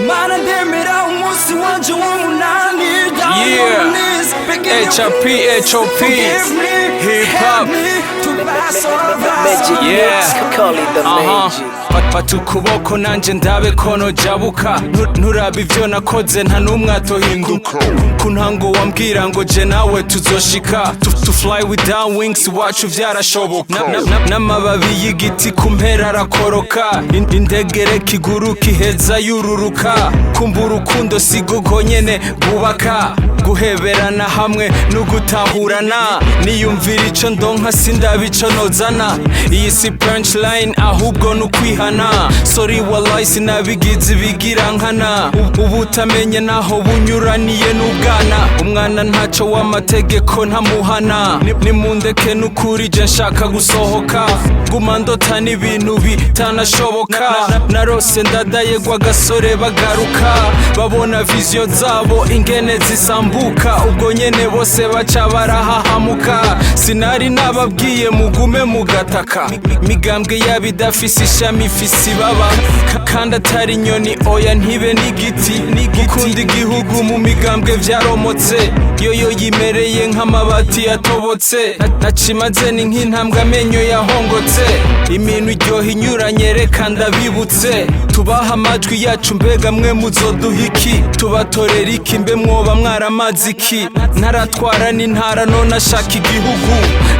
Mana, ndemera umunsi wanje w'umunani. Down Yeah. on my knees, begging you, HIP, please, HOP. forgive me, Hip help hop. me to pass over. Magic Yeah. Mix, call it the magic. Fata ukuboko nanje ndabe ko nojabuka. Nturaba ivyo nakoze, nta n'umwe atohinduka. Ku ntango wambwira ngo je nawe tuzoshika. To fly without wings iwacu vyarashoboka. N'amababi y'igiti ku mpera arakoroka. Indegere kiguruka iheza yururuka. Kumva urukundo si gogo nyene bwubaka, guheberana hamwe no gutahurana. Niyumvira ico ndonka, sindabico nozana. Iyi si punchline, ahubwo nukwihana. Sorry wallahi, sinabigize ibigira nkana. Ubu utamenye naho bunyuraniye n'ubwana. Umwana ntaco w'amategeko ntamuhana. Nimundeke n'ukuri, je nshaka gusohoka. Guma ndota n'ibintu bitanashoboka. Narose ndadayegwa gasore bagaruka, babona vision zabo ingene zisambuka. Ubwo nyene bose baca barahahamuka. Sinari nababwiye mugume mugataka? Migambwe yabo idafise ishami ifise ibaba. Kandi atari inyoni, oya, ntibe n'igiti. Gukunda igihugu mu migambwe vyaromotse, yoyo yimereye nk'amabati yatobotse. Nacimaze ni nk'intambwe amenyo yahongotse. Imintu iryoha inyuranye, reka ndabibutse. Tubaha amajwi yacu, mbega mwe muzoduha iki? Tubatorera iki? Mbe mwoba mwaramaze iki? Ntaratwara n'intara none ashaka igihugu.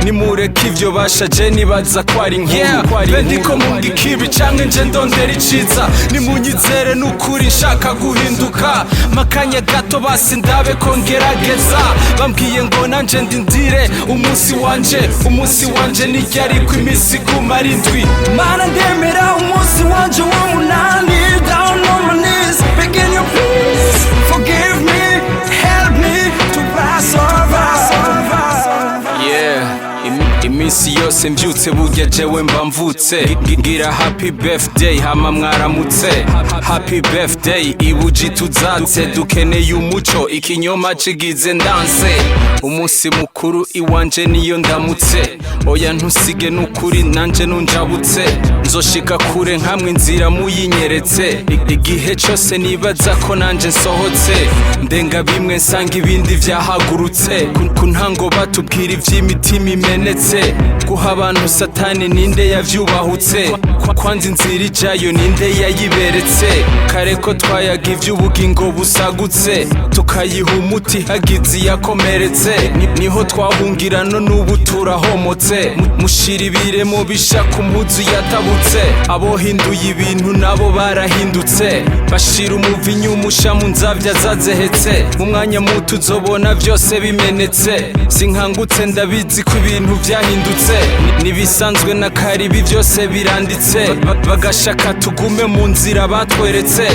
Nimureke ivyo bashaje, nibaza ko ari inkuru. Mbe ndiko munga ikibi canke nje ndondera iciza? Nimunyizere n'ukuri, nshaka guhinduka. Makanya gato basi ndabe ko ngerageza. Bambwiye ngo nanje ndindire umunsi wanje. Umunsi wanje nijyari ko iminsi iguma ari indwi? Mana, ndemera umunsi wanje w'umunani. Down on my knees, begging you, please, forgive me, help me to pass over. Yeah, iminsi yose mbyutse burya jewe mba mvutse. Ngira happy birthday, hama mwaramutse. Happy birthday ibuji tuzatse. Dukeneye umuco, ikinyoma cigize ndanse. Umunsi mukuru iwanje niyo ndamutse. Oya, ntusige n'ukuri, nanje nunjabutse. Nzoshika kure nkamwe inzira muyinyeretse. Igihe cose nibaza ko nanje nsohotse, ndenga bimwe nsanga ibindi vyahagurutse. Ku ntango batubwira ivy'imitima imenetse. Guha abantu satani, ninde yavyubahutse? Kwanza inzira ijayo ninde yayiberetse? Kare ko twayaga ivy'ubugingo busagutse, tukayiha umuti hagize iyakomeretse. Niho twahungira, none ubu turahomotse. Mushira ibiremo bisha ku mpuzu yatabutse. Abohinduye ibintu nabo barahindutse, bashira umuvinyu umusha mu nzavya zazehetse. Mu mwanya muto uzobona vyose bimenetse. Sinkangutse, ndabizi ko ibintu vyahindutse. Nibisanzwe na karibi, vyose biranditse. Bagashaka tugume mu nzira batweretse,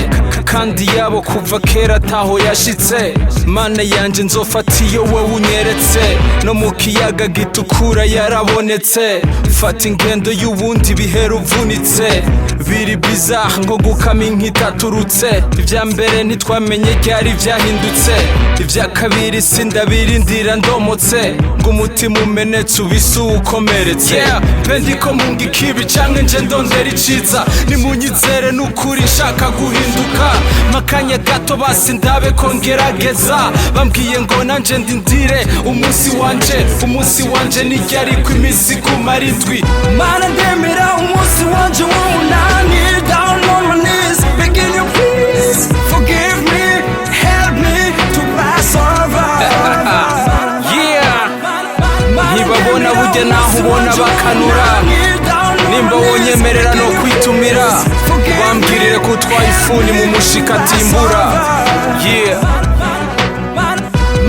kandi yabo kuva kera ataho yashitse. Mana yanje, nzofata iyo wowe unyeretse. No mu kiyaga gitukura yarabonetse. Fata ingendo y'ubundi bihera uvunitse. Biri bizarre nko gukama inka itaturutse. Ibya mbere ntitwamenye ryari vyahindutse. Ibya kabiri sindabirindira ndomotse. Ngo umutima umenetse ubise uwukomeretse. Yeah, mbe ndiko munga ikibi canke nje ndondera iciza? Nimunyizere n'ukuri, nshaka guhinduka. Makanya gato basi ndabe ko ngerageza. Bambwiye ngo nanje ndindire umunsi wanje. Umunsi wanje nijyari ko iminsi iguma ari indwi? Mana, ndemera umunsi wanje w'umunani. Down on my knees, begging you, please, forgive me, help me to pass over. Yeah, ntibabona burya naho ubona bakanura. Nimba wonyemerera no kwitumira, ubambwirire ko utwaye ifuni mu mushikatimbura. Yeah.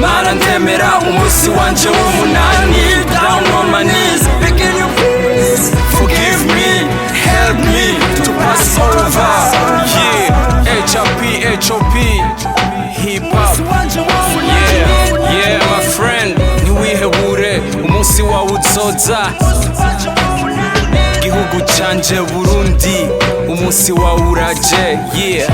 Mana, ndemera umunsi wanje w'umunani. Down on my knees, begging you, please, forgive me, help me to pass over. Yeah, HIP, HOP, hip hop. Yeah, my friend, ntiwihebure, umunsi wawe uzoza. Gihugu canje Burundi, umunsi wawe uraje. Yeah.